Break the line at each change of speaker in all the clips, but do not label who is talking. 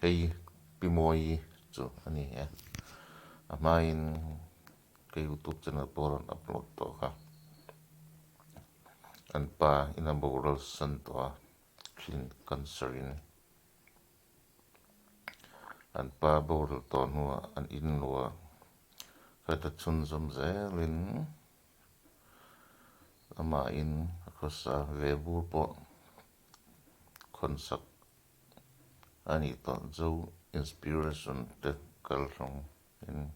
Hei Pi Mawii chu a ni e. A hmain ka youtube channel pawh a rawn upload tawh kha. An pa in a boral san tawh a, thin cancer in. An pa boral tawh hnuah an inluah heta chhunzawm zelin amahin a khawsa ve bur pawh khawnsak a nih tawh Zo Inspiration te kal hlawm in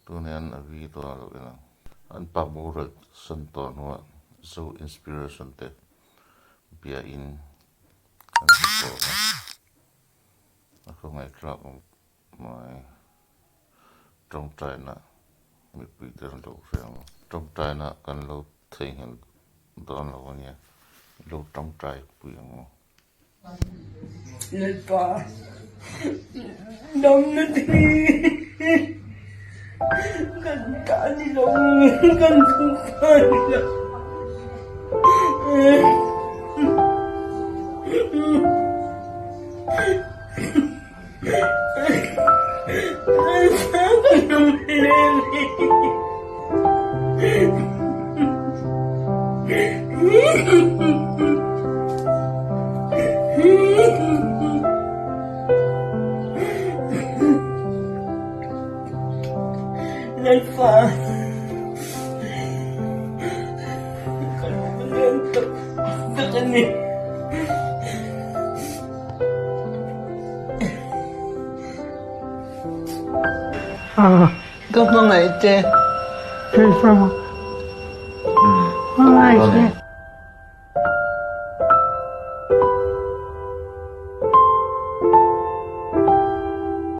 tun hian a video a lo en ang. An pa boral san tawh hnuah Zo Inspiration te bia in an hmu tawh a, a khawngaihthlak mai. Tawngtaina mipui te an lo hre ang. Tawngtaina kan lo theihnghilh dawn lo ania, i lo tawngtai pui ang u.
Lalpa damna te hi kan ta a ni lo, kan thupa a ni lo. Lalpa ka lung tak tak a ni. Ka hmangaih che.
Hmangaih che.